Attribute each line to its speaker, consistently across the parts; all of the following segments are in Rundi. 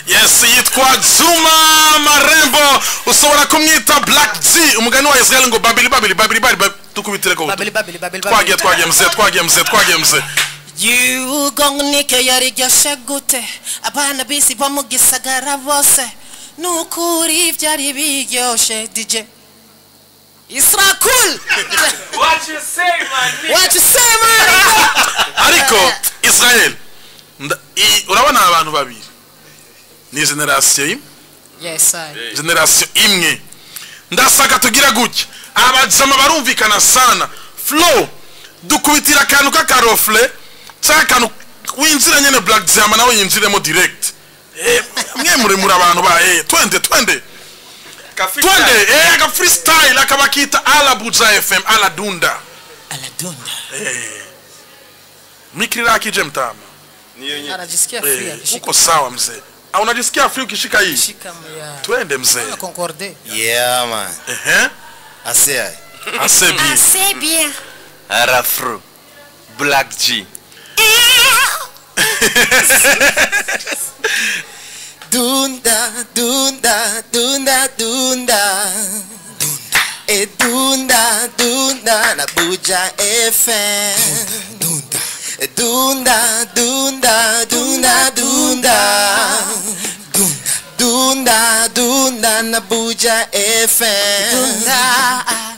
Speaker 1: Yes, yitwa Juma Marembo, ushobora kumwita Black G, umugani wa Israel ngo babili babili babili babili, tukubitireko.
Speaker 2: Babili babili babili.
Speaker 1: Twagiye twagiye mzee, twagiye mzee, twagiye mzee.
Speaker 2: You gongnike yariryoshe gute, abana bisi bo mu gisagara bose, nukuri vyari biryoshe. DJ Isra cool.
Speaker 3: What you say, man?
Speaker 2: What you say, man?
Speaker 1: Ariko Israel, urabona abantu babiri ni generation imwe.
Speaker 2: Yes, I.
Speaker 1: Generation imwe. Ndasaka tugira gutya, abajama barumvikana sana. Flow dukubitira akantu k'akarofle cyangwa winjira nyene Black Jama nawe yinjiremo direct. Mwe muri muri abantu ba twende twende twende, aka freestyle akabakita ala Buja FM ala dunda
Speaker 2: ala dunda.
Speaker 1: Mikrira akije mtama
Speaker 2: anajisikia free akishika.
Speaker 1: Uko sawa mzee? Unajisikia free ukishika hii?
Speaker 2: Shika mya.
Speaker 1: Twende mzee.
Speaker 2: Concorde.
Speaker 4: Yeah man. Ase
Speaker 1: Ase bien.
Speaker 2: Ase bien.
Speaker 3: Arafro Black G.
Speaker 4: Dunda dunda dunda dunda dunda e dunda dunda na Buja FM dunda dunda dunda dunda dunda dunda dunda na Buja FM
Speaker 2: dunda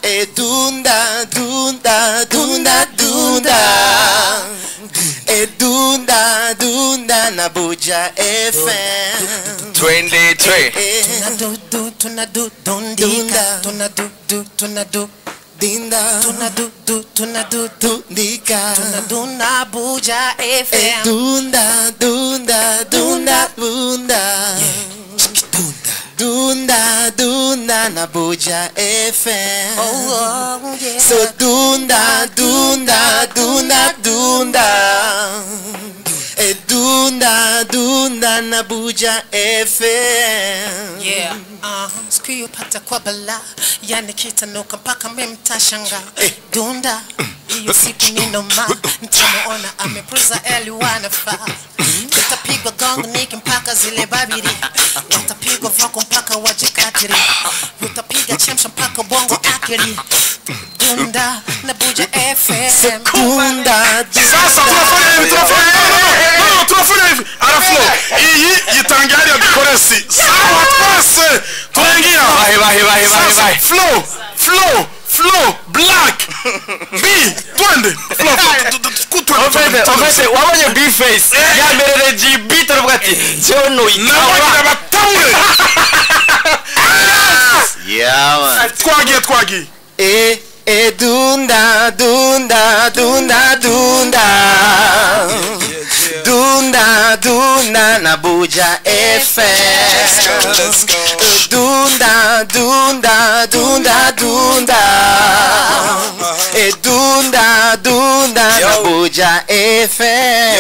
Speaker 4: e dunda dunda dunda dunda e dunda dunda na Buja FM
Speaker 3: 23.
Speaker 2: Tuna du tuna du dundika tuna du du tuna du
Speaker 4: dinda
Speaker 2: tuna du du tuna du
Speaker 4: dundika
Speaker 2: tuna dunda Buja FM
Speaker 4: dunda dunda dunda dunda dunda dunda na Buja FM.
Speaker 2: Oh, oh yeah.
Speaker 4: So dunda dunda dunda dunda e dunda dunda na Buja FM.
Speaker 2: Yeah. Siku kwa bala yani kitanuka mpaka mtashanga. Dunda hiyo siku ni noma, nitamuona amepuza eli wanafa. Tutapigwa gong niki mpaka zile babiri, watapigwa voko mpaka wajikatiri, utapiga chemsha mpaka bongo akili. Dunda na Buja FM.
Speaker 4: Dunda.
Speaker 1: Sasa tunafanya hivi, tunafanya no, tunafanya hivi. Araflo iyi yitangaria dukoresi. Sawa twese tunaingia.
Speaker 3: Bahe bahe bahe bahe bahe.
Speaker 1: Flow flow flow Black B twende flow.
Speaker 3: Ofete wabonye B face yamerere GB taravuga ati jewe no
Speaker 1: ikawa bataure.
Speaker 4: Yeah man.
Speaker 1: Twagiye twagiye.
Speaker 4: E e dunda dunda dunda dunda dunda dunda na Buja FM.
Speaker 5: Let's go.
Speaker 4: Dunda dunda dunda dunda e dunda dunda na Buja FM.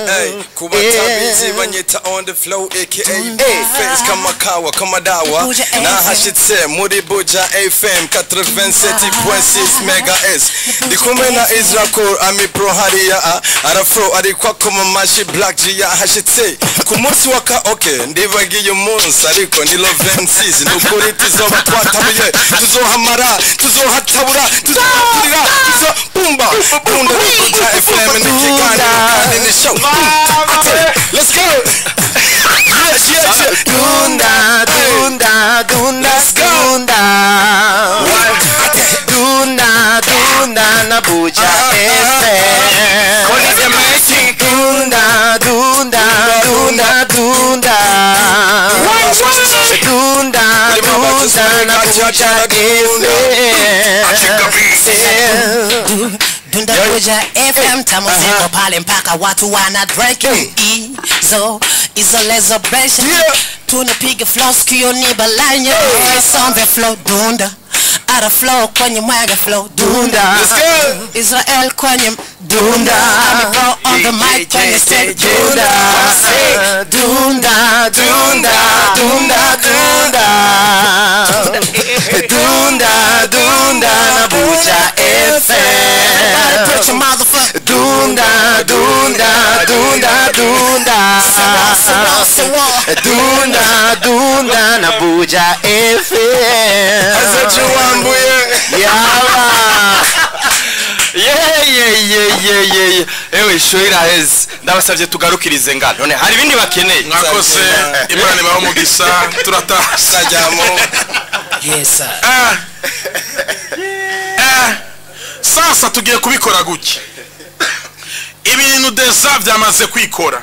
Speaker 5: Hey, kubatabizi banyita on the flow aka face kama kawa kama dawa na hashitse muri Buja FM 87.6 mega S. Ndikumwe na Israel ami pro hariya arafro ariko akoma mashi Black G ya hashitse ku munsi wa ka okay ndibagiye umunsi ariko ni 26 nukuri tuzoba twatabuye tuzohamara tuzohatabura tuzohaturira tuzo pumba punda Buja FM ni kiganiro kandi ni show. Let's go. Yes, yes, yes.
Speaker 4: Dunda dunda dunda dunda dunda dunda na Buja FM. Dunda dunda dunda dunda dunda dunda na Buja FM.
Speaker 2: Dunda Buja FM tamu ziko pale mpaka watu wana drink izo izo lezo pressure. Tunapiga flow sikio ni balanya. Face on the flow dunda Ara flow kwenye mwaga flow
Speaker 4: Dunda.
Speaker 5: Let's go.
Speaker 2: Israel kwenye
Speaker 4: Dunda.
Speaker 2: Ami bro on the mic kwenye stage.
Speaker 4: Dunda. Dunda, dunda, dunda, dunda. Dunda, dunda na Buja
Speaker 2: Everybody
Speaker 4: FM.
Speaker 2: put your motherfucker.
Speaker 4: Dunda, dunda, dunda, dunda.
Speaker 2: Sawa.
Speaker 4: Dunda, dunda na Buja FM.
Speaker 5: Azacuwambuye.
Speaker 4: Yaba.
Speaker 3: Ye, ewe, show iraheze, ndabasabye tugarukirize ngano. None hari ibindi bakeneye?
Speaker 1: Mwakoze, Imana ibahe umugisha, turatashe.
Speaker 5: Sajyamo.
Speaker 2: Yes sir.
Speaker 1: Sasa tugiye kubikora gutya, ibintu déjà byamaze kwikora.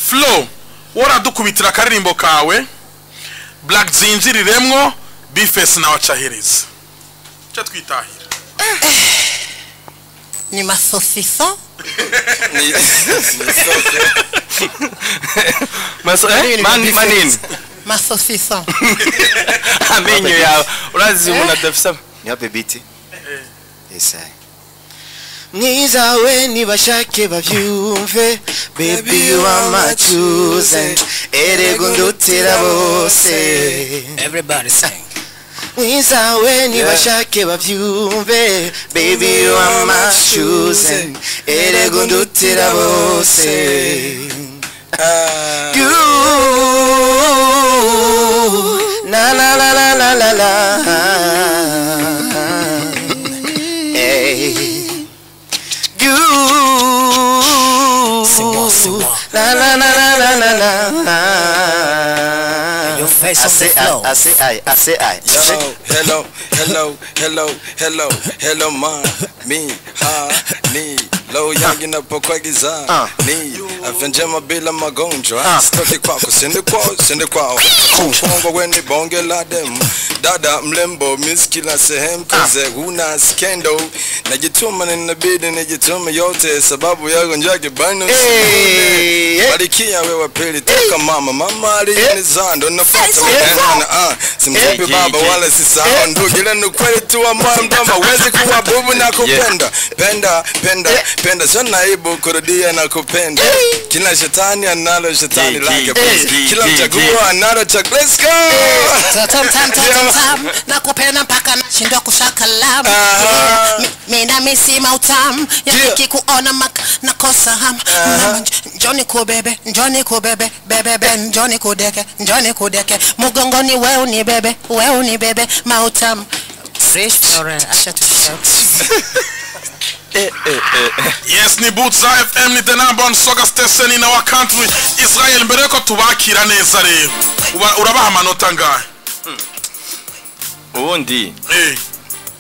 Speaker 1: Flow, waradukubitira akaririmbo kawe, Black zinjiriremwo, Bface nawe acahiriza cyo twitahira.
Speaker 2: Ni masosiso.
Speaker 5: Ni soko.
Speaker 3: Maso manini.
Speaker 2: Masosiso.
Speaker 3: Amenyo yawe, urazi umuntu adafise
Speaker 4: Niwape biti. Yes, I. Mwiza we, nibashake bavyumve. Baby, you are my choosing. Erega undutira bose.
Speaker 2: Everybody sing.
Speaker 4: Mwiza we, nibashake bavyumve. Baby, you are my choosing. Erega undutira bose. You na la la la la la la. Hey. You
Speaker 2: Sing one, sing one.
Speaker 4: La la la la la la la.
Speaker 2: Your face
Speaker 4: I
Speaker 2: on the
Speaker 4: say
Speaker 2: floor.
Speaker 4: I, I say I say I.
Speaker 5: Yo, hello, hello, hello, hello, hello, ma, mi, ha, ni, low yangu inapokwagiza ni afya njema bila magonjwa. Sitoki kwako, sende kwao, sende kwao. Kongo weni bonge la demu, dada mlembo, miss kila sehemu, kaze huna skendo. Najituma, ninabidi nijitume yote sababu yako njake bano.
Speaker 4: Hey, hey.
Speaker 5: Barikia wewe pili toka mama, mama aliyenizaa ndo nafuata wewe na simtupi baba wala sisahau ndugu, ile ni kweli tu wa moyo mdomba wezi kuwa bubu na kupenda penda penda penda, sio naibu kurudia na kupenda. Kila shetani analo shetani lake, kila mchaguo analo chaguo. Let's go.
Speaker 2: Tam tam tam tam tam, nakupenda mpaka nashindwa kushaka lamu. Mina misima utamu yakikuona mak nakosa ham. Mama, njoni kubebe, njoni kubebe bebebe, njoni kudeke, njoni kudeke mgongoni, wewe unibebe, wewe unibebe mautamu fresh flora acha tushout.
Speaker 1: Yes, ni Buja FM, ni the number one soccer station in our country. Israel, mbere yuko tubakira neza rero, urabaha amanota angahe?
Speaker 3: Ubundi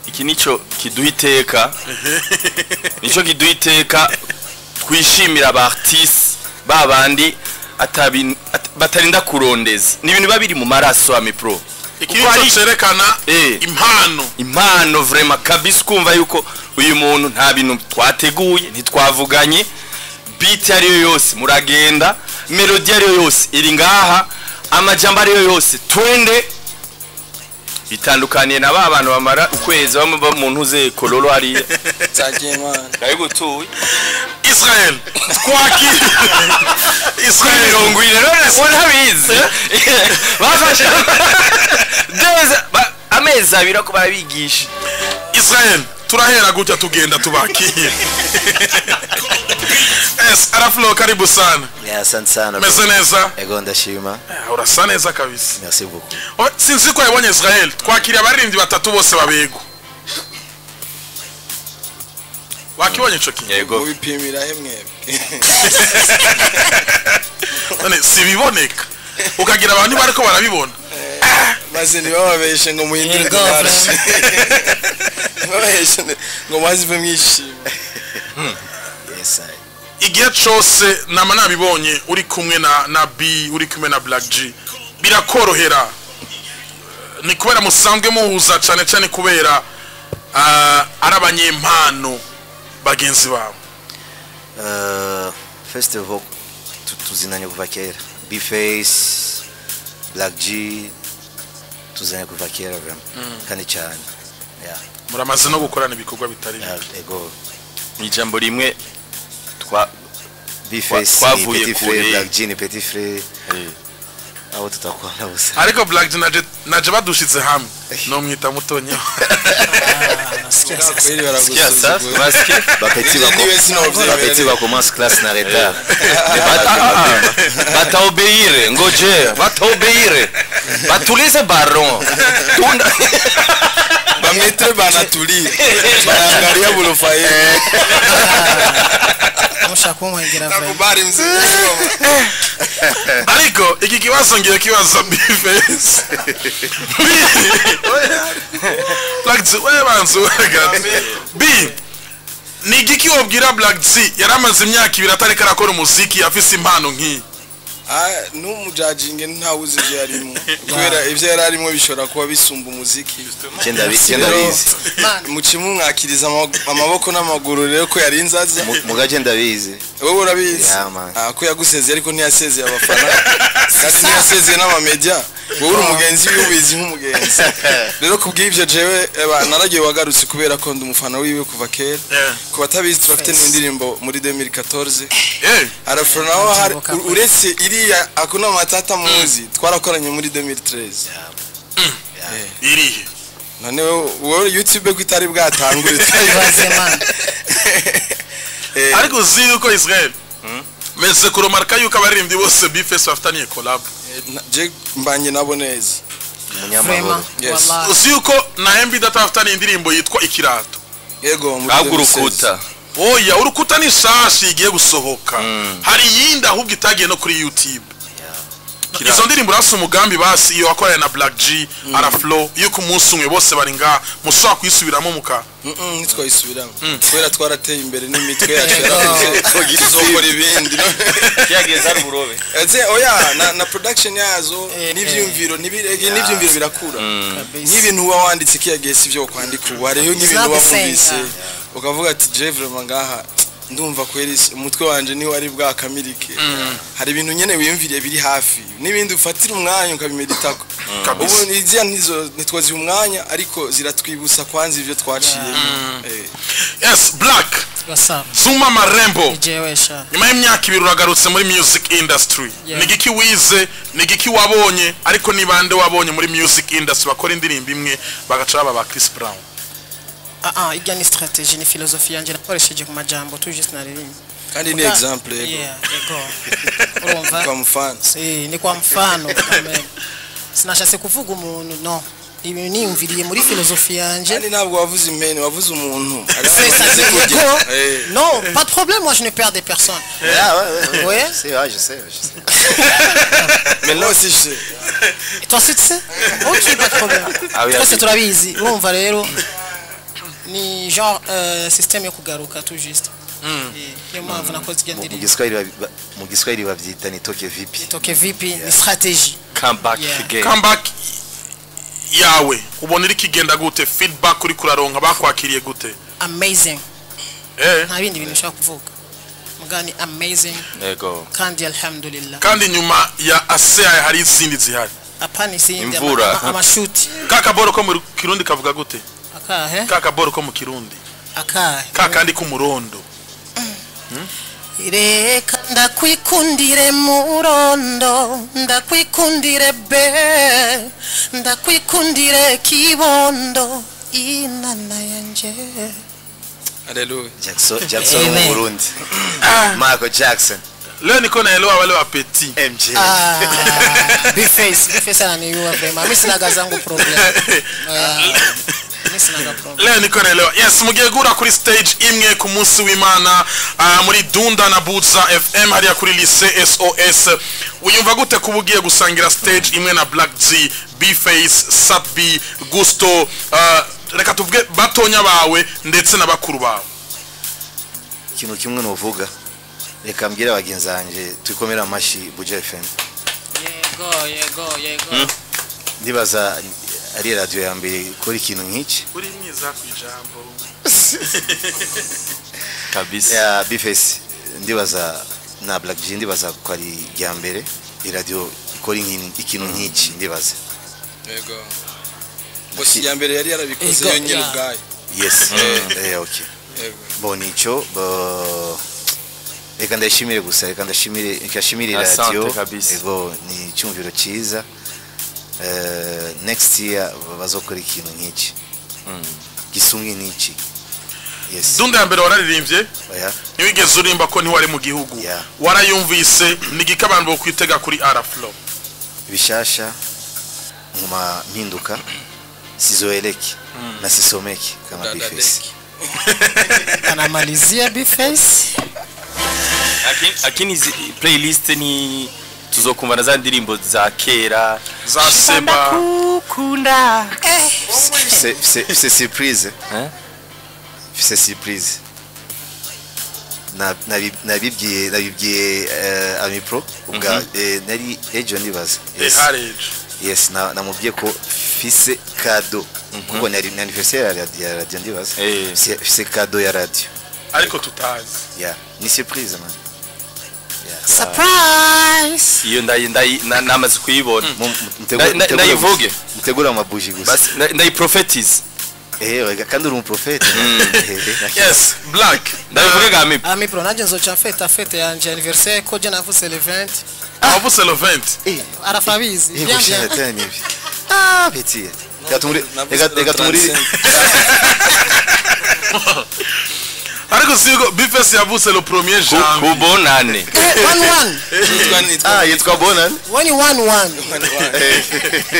Speaker 3: iki nico kiduha iteka, nico kiduha iteka twishimira aba artiste babandi batarinda kurondeza, ni ibintu biba biri mu maraso ya mipro.
Speaker 1: Iki nico cerekana impano.
Speaker 3: Impano vraiment kabisa, ukumva yuko uyu muntu nta bintu twateguye, ntitwavuganye, beat ariyo yose muragenda, melody ariyo yose iri ngaha, amajambo ariyo yose twende. Bitandukaniye na ba bantu bamara ukwezi bamwe mu ntuze kololo hariya.
Speaker 5: Nzagimana.
Speaker 3: Ndabigutuye.
Speaker 1: Israel, twakira Israel.
Speaker 3: 40 none urabizi bafashe amezi 2 ako barabigisha.
Speaker 1: Israel, turahera gutya tugenda tubakire. Es Araflo, karibu sana.
Speaker 4: Yeah, asante sana, bro.
Speaker 1: Meze neza?
Speaker 4: Ego, ndashima.
Speaker 1: Urasa neza kabisa.
Speaker 4: Merci beaucoup.
Speaker 1: Oh, sinzi ko yabonye Israel, twakiriye abaririmbyi batatu bose babego. Wakibonye ico kintu?
Speaker 3: Yego.
Speaker 5: Mubipimira he mwebwe?
Speaker 1: None si biboneka, ukagira abantu bariko barabibona.
Speaker 5: Maze ntibababeshe ngo muhindure
Speaker 2: Yego,
Speaker 5: démarche, ntibababeshe ngo muhazive mwishima.
Speaker 4: Yes, I.
Speaker 1: Igihe cose nama nabibonye uri kumwe na B, uri kumwe na Black G, birakorohera. Ni kubera musanzwe muhuza cyane cyane, kubera ari abanyempano bagenzi bawe?
Speaker 4: First of all, tuzinanye kuva kera. B-Face, Black G, tuzanye kuva kera vraiment. Kandi cyane. Yeah.
Speaker 1: Muramaze no gukorana ibikorwa bitari bike.
Speaker 4: Ego.
Speaker 3: Ijambo rimwe twa
Speaker 4: B-Face ni
Speaker 3: Twavuye
Speaker 4: petit
Speaker 3: kure.
Speaker 4: frère, Black G ni petit frère, abo tutakwana gusa.
Speaker 1: Ariko Black G naje badushitse hamwe nomwita mutonya.
Speaker 2: Nasikia sasa.
Speaker 5: Kweli
Speaker 3: Sikia sasa
Speaker 5: baragusuzugura.
Speaker 3: basike
Speaker 4: Ba petit
Speaker 5: Niwe
Speaker 4: bako
Speaker 5: sinovyemera.
Speaker 4: ba petit bakomanse classe na retard.
Speaker 3: Bataobeire ngoje bataobeire batulize baron tunda.
Speaker 5: Bametre banatulia banaangalia bulofaye.
Speaker 2: Mushaka kunkwengera vraiment.
Speaker 5: Nakubali mzee.
Speaker 1: Ariko iki kibazo ngiye kibaza B-Face. Black G, wewe banzu gato. B, ni igiki wobwira Black G yaramaze imyaka 2 atariko arakora umuziki afise impano nk'iyi?
Speaker 5: Ah, n'umujajinge ntawuzi ivyo yarimo, kubera ivyo yari arimo bishobora kuba bisumba umuziki.
Speaker 4: Je ndabizi, je ndabizi.
Speaker 2: Man.
Speaker 5: Mucimu mwakiriza amaboko n'amaguru rero ko yari inzaza.
Speaker 4: Muga je ndabizi.
Speaker 5: Wowe urabizi.
Speaker 4: Yeah, man.
Speaker 5: Ah, ko yagusezeye ariko ntiyasezeye abafana kandi ntiyasezeye n'amamedia. Wowe uri umugenzi wiwe, ubizi nk'umugenzi. Rero kubw'ivyo jewe eba, naragiye wagarutse kubera ko ndi umufana wiwe kuva kera. Ku batabizi, turafite n'indirimbo muri 2014. Arafro naho hari uretse iriya Hakuna Matata muzi, twarakoranye muri 2013.
Speaker 1: Irihe?
Speaker 5: None wowe YouTube ko itari bwatangure?
Speaker 2: Ibaze, man.
Speaker 1: Ariko uzi yuko Israel meze kuromarka yuko abaririmbyi bose B-Face bafitaniye collab.
Speaker 5: Je mbanye nabo neza.
Speaker 4: Umunyamahoro.
Speaker 2: Vraiment.
Speaker 5: Yes.
Speaker 2: Wallahi.
Speaker 1: Uzi yuko na MB Data bafitaniye indirimbo yitwa Ikirato?
Speaker 5: Yego, muri
Speaker 3: Ahubwo
Speaker 5: 2016.
Speaker 3: urukuta.
Speaker 1: Oya, urukuta ni shashi igiye gusohoka, hari iyindi ahubwo itagiye no kuri YouTube. Izo ndirimbo urasa umugambi basi iyo wakoranye na Black G, Araflo, yuko umunsi umwe bose bari ngaha mushobora kuyisubiramo muka
Speaker 5: Ntitwayisubiramo kubera twarateye imbere n'imitwe yacu yarakuze, tuzokora ibindi.
Speaker 3: Cyageze ari uburobe.
Speaker 5: Ese oya na production yazo n'ivyumviro n'ivyumviro birakura.
Speaker 2: Kabisa.
Speaker 5: Nk'ibintu uba wanditse kiya gihe si byo kwandika ubu. Hariho nk'ibintu
Speaker 2: not
Speaker 5: uba
Speaker 2: the same,
Speaker 5: wumvise
Speaker 2: yeah.
Speaker 5: ukavuga ati je vraiment ngaha ndumva kweri umutwe wanje niho ari bwakamirike. Hari ibintu nyene wiyumviriye biri hafi n'ibindi ufatira umwanya ukabimeditako.
Speaker 1: Kabisa.
Speaker 5: Ubu iziya ntizo ntitwaziha umwanya, ariko ziratwibutsa kwanza ivyo twaciye.
Speaker 1: Yes, Black
Speaker 2: What's up?
Speaker 1: Zuma Marembo.
Speaker 2: Jewe sha.
Speaker 1: Nyuma y'imyaka 2 uragarutse muri music industry.
Speaker 2: Yeah.
Speaker 1: Ni igiki wize? Ni igiki wabonye? Ariko ni bande wabonye muri music industry bakora indirimbo imwe bagaca baba ba Chris Brown?
Speaker 2: Ah ah, ijya ni strategy, ni philosophy yanje nakoresheje ku majambo tu juste naririmba.
Speaker 5: Kandi ni example, yego.
Speaker 2: Yeah, yego. Urumva?
Speaker 5: Kwa mfano.
Speaker 2: Ni kwa mfano quand même. Sinashatse kuvuga umuntu, no. Ibintu niyumviriye muri philosophie yanje.
Speaker 5: Kandi ntabwo wavuze impene, wavuze umuntu.
Speaker 2: C'est ça,
Speaker 5: Amaze
Speaker 2: yego.
Speaker 5: kugera.
Speaker 2: Non, pas de problème, moi je ne perds des personnes.
Speaker 4: Ah, ouais.
Speaker 2: Ouais.
Speaker 4: C'est vrai, je sais, je sais.
Speaker 5: Mais là aussi je sais.
Speaker 2: Et toi aussi tu sais? Ok, pas de problème.
Speaker 3: Ah oui,
Speaker 2: Twese
Speaker 3: ah oui.
Speaker 2: turabizi. Urumva rero ni genre système yo kugaruka tout juste. Niyo mpamvu nakoze iryo
Speaker 4: Mu
Speaker 2: ndirimbo.
Speaker 4: Mu Giswahili bavyita nitoke vipi.
Speaker 2: Nitoke vipi ni strategy.
Speaker 3: Come back again.
Speaker 1: Comeback yawe ubona iri kigenda gute? Feedback uri kuraronka, bakwakiriye gute?
Speaker 2: Amazing. Nta bindi bintu ushobora kuvuga. Mugani amazing
Speaker 3: Yego.
Speaker 2: kandi alhamdulillah.
Speaker 1: Kandi nyuma ya ASEA hari izindi zihari.
Speaker 2: Apana izindi
Speaker 3: Imvura.
Speaker 2: Amashuti.
Speaker 1: Kakaboro ko mu Kirundi kavuga gute?
Speaker 2: Akahe?
Speaker 1: Kakaboro ko mu Kirundi.
Speaker 2: Akahe?
Speaker 1: Kakandi k'umurondo.
Speaker 2: Reka ndakwikundire murondo, ndakwikundire be, ndakwikundire kibondo, inana yanje.
Speaker 5: Haleluya.
Speaker 4: Jackson, Jackson wo mu
Speaker 2: Amen.
Speaker 4: Burundi. Michael Jackson.
Speaker 1: Leo niko naelewa wale wa petit.
Speaker 4: MJ.
Speaker 2: Ah, B-Face, B-Face ananiua vraiment. Mimi sinaga zangu problem. Mimi sinaga problem.
Speaker 1: Leo niko naelewa. Yes, mugiye guhura kuri stage imwe ku munsi w'Imana muri Dunda na Buza FM hariya kuri Lycée SOS. Wiyumva gute kuba ugiye gusangira stage imwe na Black G, B-Face, Sat B, Gusto, reka tuvuge batonya bawe ndetse na bakuru bawe?
Speaker 4: Ikintu kimwe nuvuga, reka mbwire bagenzi banje twikomere amashi Buja FM.
Speaker 2: Yego, yego, yego.
Speaker 4: Ndibaza ari radio ya mbere ikora ikintu nk'iki.
Speaker 1: Uri mwiza ku ijambo.
Speaker 3: Kabisa.
Speaker 4: Ya B-Face ndibaza na Black G, ndibaza ko ari irya mbere iradiyo ikora ikintu nk'iki, ndibaza.
Speaker 5: Yego. Bosi ya mbere yari yarabikoze
Speaker 2: Ego,
Speaker 5: yonyine
Speaker 2: yeah.
Speaker 5: ubwayo.
Speaker 4: Yes, okay.
Speaker 5: Yego.
Speaker 4: Bon, ico reka ndashimire gusa, reka ndashimire, ndashimire
Speaker 3: Asante
Speaker 4: radio.
Speaker 3: kabisa.
Speaker 4: Ego, ni icyumviro cyiza. Next year bazokora ikintu nk'iki gisungi n'iki. Yes.
Speaker 1: Dunda ya mbere wararirimbye?
Speaker 4: Oya.
Speaker 1: Ntiwigeze urimba ko ntiwari mu gihugu.
Speaker 4: Yeah.
Speaker 1: Warayumvise, ni abantu bo kwitega kuri Araflo?
Speaker 4: Bishasha nkuma mpinduka, sizoeleki na sisomeki kama
Speaker 5: Dada
Speaker 4: B-Face.
Speaker 5: Deki.
Speaker 2: Anamalizia B-Face.
Speaker 3: Akini izi playlist ni tuzokumva na za ndirimbo za kera?
Speaker 1: Za Seba.
Speaker 3: Kukunda.
Speaker 4: C'est surprise.
Speaker 3: Hein?
Speaker 4: C'est surprise. Nabibwiye Amipro ubwa nari ejo ndibaza. Yes.
Speaker 1: Hareje.
Speaker 4: Yes, na namubwiye ko fise cadeau kuko nari ni anniversaire ya radio ndibaza. Fise cadeau ya radio.
Speaker 1: Ariko tutazi.
Speaker 4: Yeah, ni surprise, man. Yeah.
Speaker 2: Surprise.
Speaker 3: Iyo ndayi namaze kuyibona. Ndayivuge?
Speaker 4: Mutegura amabuji gusa.
Speaker 3: Basi ndayiprofetize.
Speaker 4: Oya, kandi uri umuprofete.
Speaker 1: Yes, Black.
Speaker 3: Ndayivuge ga Amipo?
Speaker 2: Ami Pro, nanjye nzoca mfeta fête yanje anniversaire ko je navutse le 20.
Speaker 1: Wavutse le 20?
Speaker 2: Arafabizi.
Speaker 4: Yego.
Speaker 2: Bien bien.
Speaker 4: Shatani ibi. Ah, petit. Reka tumuri
Speaker 5: Navuze
Speaker 4: reka tumuri
Speaker 5: 35.
Speaker 1: Ariko sigo B-Face yavutse le 1er janvier.
Speaker 3: Kubonane.
Speaker 2: One one.
Speaker 5: Nitwa
Speaker 4: Ah, yitwa Bonan.
Speaker 2: One one one.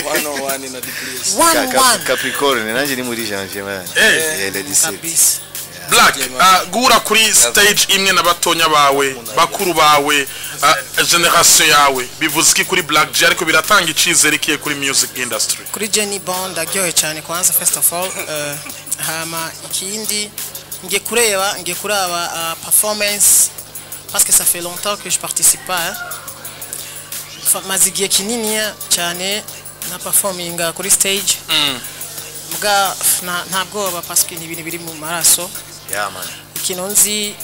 Speaker 5: One on one in the place.
Speaker 2: One one.
Speaker 4: Capricorn, nanjye ni muri janvier, man. Le 17.
Speaker 2: Kabisa.
Speaker 1: Black, guhura kuri stage imwe na batonya bawe, bakuru bawe, generation yawe, bivuze iki kuri Black G, ariko biratanga icizere kiye kuri music industry?
Speaker 2: Kuri Jenny Bond ndaryohe cyane kwanza, first of all. Hama ikindi ngiye kureba, ngiye kuraba performance parce que ça fait longtemps que je participe pas, hein. Maze igihe kinini cyane na performinga kuri stage mbwa nta bwoba parce que ni ibintu biri mu maraso.
Speaker 4: Yeah, man.
Speaker 2: Ikintu nzi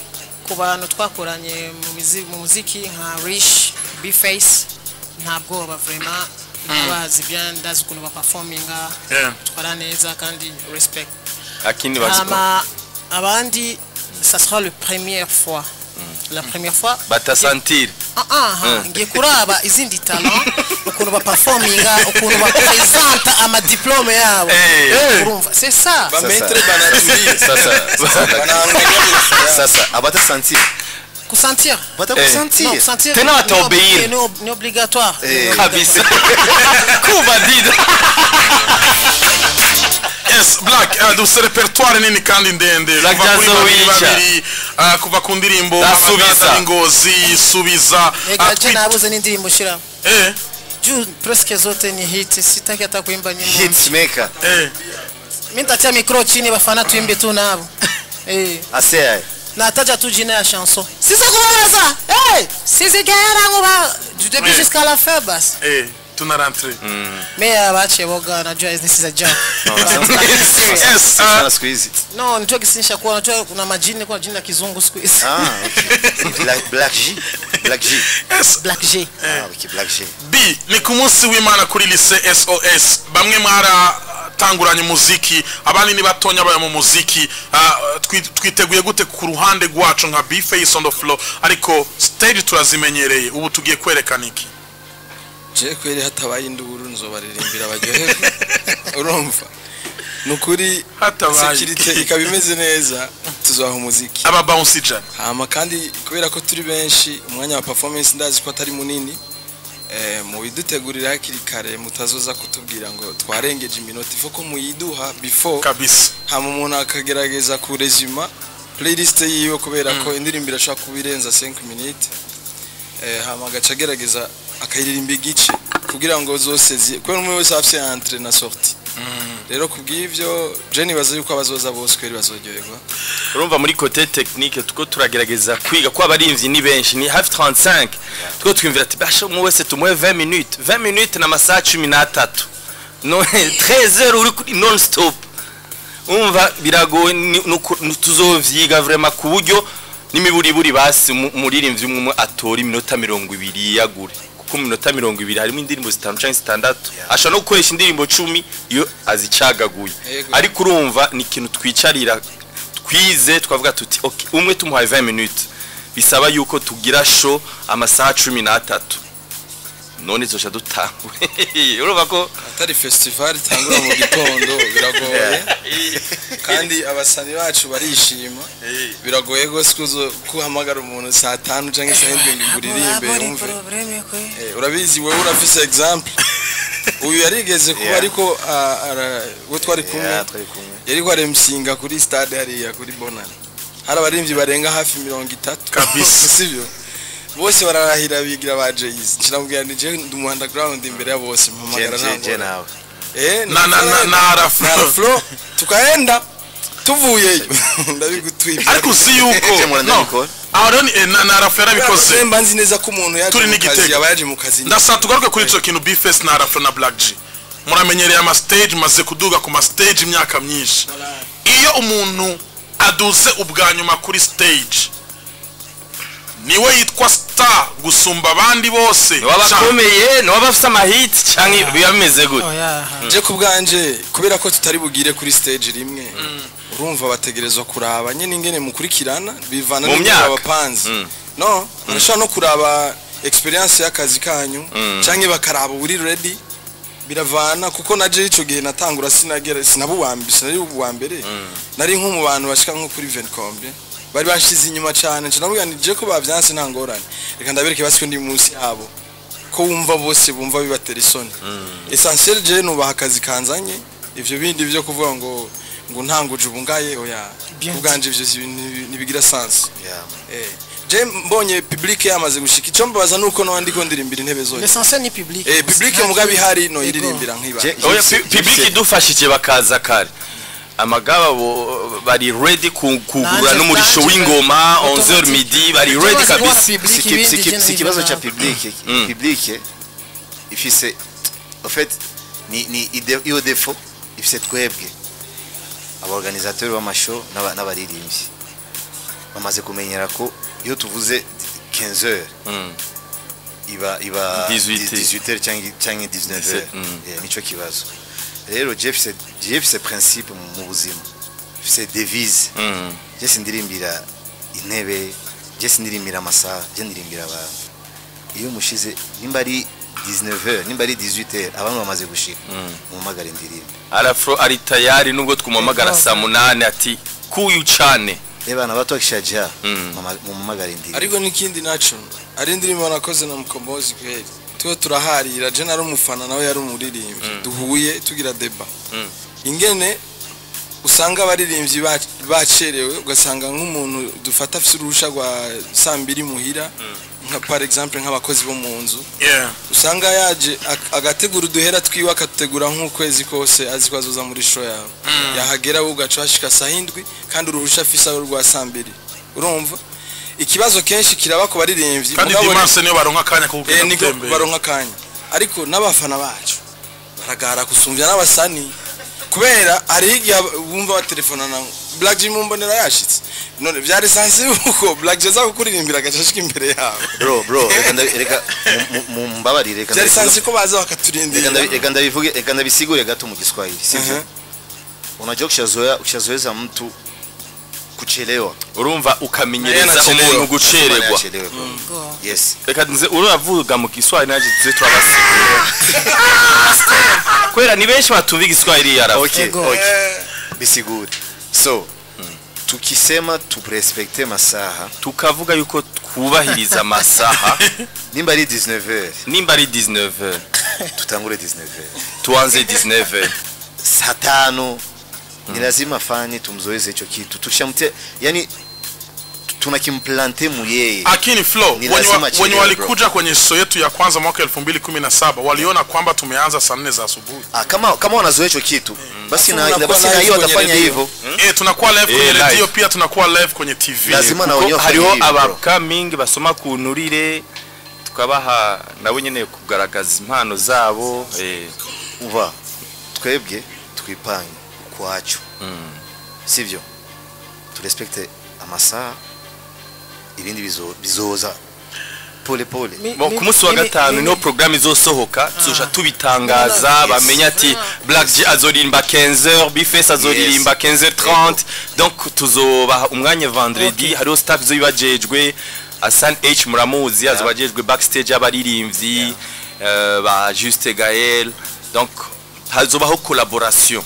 Speaker 2: ku bantu twakoranye mu muziki nka Rich, B-Face, nta bwoba vraiment, ndabazi bien, ndazi ukuntu baperforminga, twara neza kandi respect.
Speaker 3: Akini bazi
Speaker 2: Hama abandi, ça sera le première fois, la première fois.
Speaker 3: Batasantire.
Speaker 2: Ah ah ah, ngiye kuraba izindi talent ukuntu baperforminga, ukuntu bapresenta amadiplome yabo. Urumva, c'est ça.
Speaker 5: Ba maître banatulia.
Speaker 3: Sasa.
Speaker 5: Banaangalia bila.
Speaker 4: Sasa abatasentir.
Speaker 2: Kusentir.
Speaker 4: Batakusentir.
Speaker 2: Non, sentir.
Speaker 3: Tena wataobéir.
Speaker 2: Ni obligatoire.
Speaker 4: Eh.
Speaker 3: Kabisa kuva dida.
Speaker 1: Yes, Black, dufise répertoire nini kandi ndende.
Speaker 3: Black
Speaker 1: Kuva kuri
Speaker 3: Jazzo
Speaker 1: babiri
Speaker 3: wica.
Speaker 1: babiri, kuva ku ndirimbo
Speaker 3: Ndasubiza.
Speaker 1: Abadada b'Ingozi, Subiza.
Speaker 2: Ega je nabuze n'indirimbo shira juu presque zote ni hit, sitaki hata kuimba nyimbo.
Speaker 4: Hit maker.
Speaker 2: Mimi nitatia micro chini, bafana tuimbe tu nabo.
Speaker 4: Ase.
Speaker 2: Nataja tu jina ya chanson, sisa kubabaza, hey, sizigera nkuba du début jusqu'à la fin basi.
Speaker 1: Tunarentre.
Speaker 2: Mais abache boga, najua this is a joke. But
Speaker 1: Yes.
Speaker 4: Sana siku hizi.
Speaker 2: No, ni joke, sinishakuwa najua kuna majini, kuna jina la kizungu siku hizi.
Speaker 4: Ah, okay. Black, Black G. Black G.
Speaker 1: Yes.
Speaker 2: Black G.
Speaker 4: Ah, okay, Black G.
Speaker 1: B ni ku munsi w'Imana kuri lycée SOS. Bamwe mwaratanguranye umuziki, abandi ni batonya bayo mu muziki. Twiteguye gute ku ruhande rwacu nka B-Face on the floor? Ariko stage turazimenyereye, ubu tugiye kwerekana iki?
Speaker 5: Je kweri hatabaye induru nzobaririmbira baryoherwe. Urumva, nukuri
Speaker 1: Hatabaye.
Speaker 5: sécurité ikaba imeze neza, tuzaha umuziki.
Speaker 1: Aba bounce 100.
Speaker 5: Hama kandi kubera ko turi benshi, umwanya wa performance ndazi ko atari munini, mubidutegurira hakiri kare, mutazoza kutubwira ngo twarengeje iminota ifo ko muyiduha before.
Speaker 1: Kabisa.
Speaker 5: Hama umuntu akagerageza kurezima playlist yiwe kubera ko indirimbo irashobora kuba irenza 5 minutes, hama agaca agerageza akayiririmba igice kugira ngo zose kubera umwe wese afise entrée na sortie. Rero kubw'ivyo je nibaza yuko abazoza bose kweri bazoryoherwa.
Speaker 3: Urumva muri côté technique tuko turagerageza kwiga ko abarimvyi ni benshi, ni hafi 35. Tuko twimvira ati basha umwe wese tumuhe 20 minutes, 20 minutes na masaha 13, no 13 heures uri kuri non stop. Umva biragoye, tuzovyiga vraiment ku buryo n'imiburiburi basi umuririmbyi umwe umwe atora iminota 20 yagure. Kuko mu minota 20 harimo indirimbo zitanu canke zitandatu, ashobora no gukoresha indirimbo 10 iyo azicagaguye. Ariko urumva ni ikintu twicarira twize, twavuga tuti okay, umwe tumuhaye 20 minutes, bisaba yuko tugira show amasaha 13, none zosha dutangwe. Urumva ko
Speaker 5: atari festival itangura mu gitondo, biragoye, kandi abasani bacu barishima. Biragoye gose kuhamagara umuntu saa 5 canke saa 7 ngo uririmbe wumve. Urabizi wewe, urafise example, uyu yarigeze kuba, ariko we twari kumwe, yariko aremsinga kuri stade hariya kuri Bonane, hari abaririmbyi barenga hafi 30
Speaker 1: kabisa,
Speaker 5: sivyo? Bose bararahira bigira ba Jay-Z. Nkiramubwira ni je ndi mu underground imbere ya bose, mpamagara
Speaker 4: ntabwo nawe.
Speaker 1: Na
Speaker 5: Araflo tukaenda tuvuyeyo ndabigutwibye.
Speaker 1: Ariko si yuko no aho na Araflo yarabikoze.
Speaker 5: Mba nzi neza ko umuntu yaje mu kazi yaba yaje mu kazi.
Speaker 1: Ndasa tugaruke kuri ico kintu. B-Face na Araflo na Black G, muramenyereye ama stage, maze kuduga ku ma stage imyaka myinshi. Iyo umuntu aduze ubwa nyuma kuri stage, niwe yitwa star gusumba abandi bose?
Speaker 3: Wabakomeye niwe bafise amahit canke biba bimeze gute?
Speaker 5: Je kubwanje, kubera ko tutari bugire kuri stage rimwe, urumva bategerezwa kuraba nyene ingene mukurikirana, bivana n'ingene abapanzi. No barashobora no kuraba experience y'akazi kanyu, canke bakaraba uri ready, biravana. Kuko naje ico gihe natangura sinagera, sinabuwambi, sinari uwa mbere, nari nko mu bantu bashika nko kuri 20 combien, bari bashize inyuma cyane. Nje namubwira nti je ko bavyanse nta ngorane, reka ndabereke basiko ndi munsi yabo, ko wumva bose bumva bibatera isoni. Essentiel je nubaha akazi kanzanye, ivyo bindi byo kuvuga ngo ntanguje ubungaye, oya, ubwanje ivyo nibigira sense. Je mbonye public yamaze gushika, ico mbabaza nuko no ndiko ndirimbira intebe zose.
Speaker 2: L'essentiel ni public.
Speaker 5: Public mugabe ihari no iririmbira nkiba.
Speaker 3: Oya, public idufashije bakaza kare, amagaba bari ready kugura n'umurisho w'ingoma 11h midi, bari ready kabisa.
Speaker 4: Si kibazo cha public. Public ifise en fait ni iyo défaut ifise twebwe abaorganisateur b'amashow n'abaririmbyi bamaze kumenyera ko iyo tuvuze 15h iba 18h cyangwa 19h, nico kibazo. Rero Jeff c'est principe mu buzima, c'est devise. Je sindirimbira intebe, je sindirimbira amasaha, je ndirimbira abantu. Iyo mushize nimba ari 19h, nimba ari 18h, abantu bamaze gushika, mumamagara indirimbe.
Speaker 3: Arafro ari tayari nubwo twumamagara saa 8 ati kuyu cane.
Speaker 4: Ebana bato akishaja mumamagara indirimbe.
Speaker 5: Ariko nikindi naco ari indirimbo nakoze na Mukombozi kweli, tuwe turaharira, je nari umufana nawe yari umuririmbyi, duhuye tugira deba ingene usanga abaririmbyi bacerewe, ugasanga nk'umuntu dufata afise uruhusha rwa saa 2 muhira, nka par exemple nk'abakozi bo mu nzu, usanga yaje agategura uduhera twiwe, akategura nk'ukwezi kose azi ko azoza muri show yawe, yahagera we ugaca hashika saa 7 kandi uruhusha afise rwa saa 2. Urumva ikibazo kenshi kiraba ku baririmbyi,
Speaker 1: kandi dimanche niyo baronka akanya ko kugenda gutembera,
Speaker 5: baronka akanya. Ariko n'abafana bacu baragara gusumvya n'abasani, kubera ari igihe bumva batelefonana Black G mumbonera yashitse, none byari sansi uko Black G aza kukuririmbira agacashika imbere yawe.
Speaker 4: Bro reka mumbabarire, reka
Speaker 5: byari sansi ko baza bakaturindira.
Speaker 4: Reka ndabivuge, reka ndabisigure gato mu Kiswahili, sivyo? Unajua ukishazoeza mtu kuchelewa,
Speaker 3: urumva ukamenyereza umuntu gucererwa.
Speaker 4: Yes,
Speaker 3: reka nze uravuga mu Kiswahili naje tuze turabasigura, kwera ni benshi batumva Igiswahili yara.
Speaker 4: Okay, bisigure. So tukisema turespekte masaha,
Speaker 3: tukavuga yuko twubahiriza amasaha,
Speaker 4: nimba ari 19h,
Speaker 3: nimba ari 19h
Speaker 4: tutangure 19h,
Speaker 3: tuanze 19h,
Speaker 4: saa 5. Ni lazima fani tumzoeze hicho kitu, tushamte, yani tunakimplante muyeye.
Speaker 1: Akini Flow wenye walikuja kwenye show yetu ya kwanza mwaka 2017 waliona kwamba tumeanza saa 4 za asubuhi.
Speaker 4: Kama wanazoea hicho kitu, basi na hiyo watafanya hivyo.
Speaker 1: Tunakuwa live kwenye radio, pia tunakuwa live kwenye TV.
Speaker 4: Lazima na wenyewe
Speaker 3: hariho upcoming basoma kunurire, tukabaha nabo nyene kugaragaza impano zabo.
Speaker 4: Uva twebwe twipange kwacu, sivyo? Turespekte amasaha, ibindi bizoza. Pole pole.
Speaker 3: Bon, ku munsi wa gatanu niho programme izosohoka, tuzoca tubitangaza, bamenye ati Black G azoririmba 15h, Bface azoririmba 15h30. Donc tuzobaha umwanya vendredi. Hariho staff izoba, Hassan H muramuzi, azoba ajejwe backstage y'abaririmbyi, ba Juste Gaël. Donc hazobaho collaboration.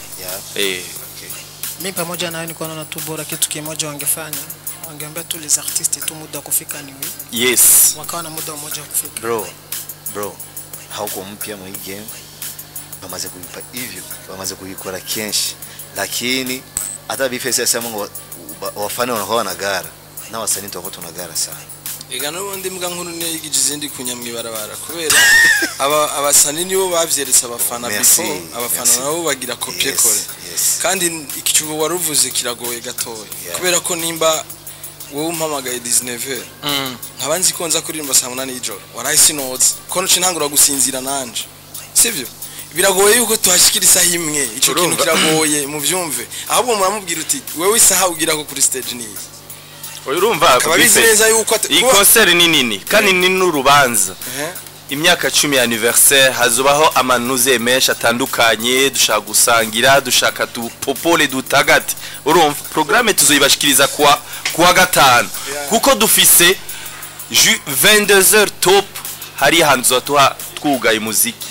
Speaker 2: Mi pamoja nawe nilikuwa naona tu bora kitu kimoja wangefanya, wangeambia tu les artistes tu muda wa kufika ni wi wakawa na muda mmoja wa kufika.
Speaker 4: Bro, bro, hauko mpya mu hii game. Bamaze kubipa hivyo, bamaze kubikora kenshi, lakini hata Bface yasema ngo wafana wanakuwa wanagara na wasanii tunakuwa tunagara sana.
Speaker 5: Ega n'ubundi mbwa nkuru niyo yigije izindi kunya mw'ibarabara, kubera aba abasani nibo bavyeretse abafana.
Speaker 4: Merci,
Speaker 5: before abafana
Speaker 4: merci.
Speaker 5: Nabo bagira copier coller. Kandi ikicubo waruvuze kiragoye gatoya, kubera ko nimba wowe umpamagaye 19h, nkaba nzi ko nza kuririmba saa 8 y'ijoro, waraye sinoza ko nce ntangura gusinzira nanje, sivyo? Biragoye yuko tuhashikira isaha imwe. Ico kintu
Speaker 3: Urumva?
Speaker 5: kiragoye, muvyumve. Ahubwo muramubwira uti: "Wewe isaha ugira ko kuri stage niyi."
Speaker 3: Urumva,
Speaker 5: Akaba abizi
Speaker 3: Bface,
Speaker 5: neza yuko
Speaker 3: iyi concert ni nini kandi ni n'urubanza, imyaka 10 ya anniversaire, hazubaho amanuze menshi atandukanye. Dushaka gusangira, dushaka dupopole, dutagate. Urumva, programme tuzoyibashikiriza kuwa gatanu, kuko dufise 22h top. Hari ahantu tuzotuha twugaye umuziki,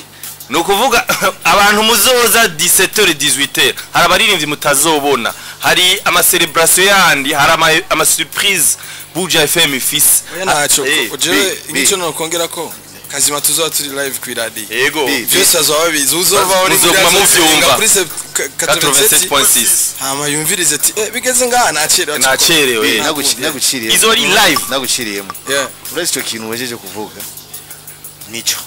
Speaker 3: ni ukuvuga abantu muzoza 17h, 18h, hari abaririmbyi mutazobona, hari ama celebration yandi, hari ama surprise Buja FM ifise.
Speaker 5: Oya, ntaco. Jewe
Speaker 4: B.
Speaker 5: nicyo nokongera ko kazima tuzoba turi live ku iradiyo.
Speaker 3: Yego.
Speaker 4: B.
Speaker 5: Byose azoba babizi, uzova uri
Speaker 3: Muzoguma muvyumva.
Speaker 5: kuri 87.6,
Speaker 3: 87.6.
Speaker 5: hama yumvirize ati: "Eh, bigeze ngaha nacerewe."
Speaker 3: Nacerewe.
Speaker 4: Naguciriyemo.
Speaker 3: Izo ari live.
Speaker 4: Naguciriyemo.
Speaker 5: Yeah.
Speaker 4: Uretse icyo kintu wejeje kuvuga nico.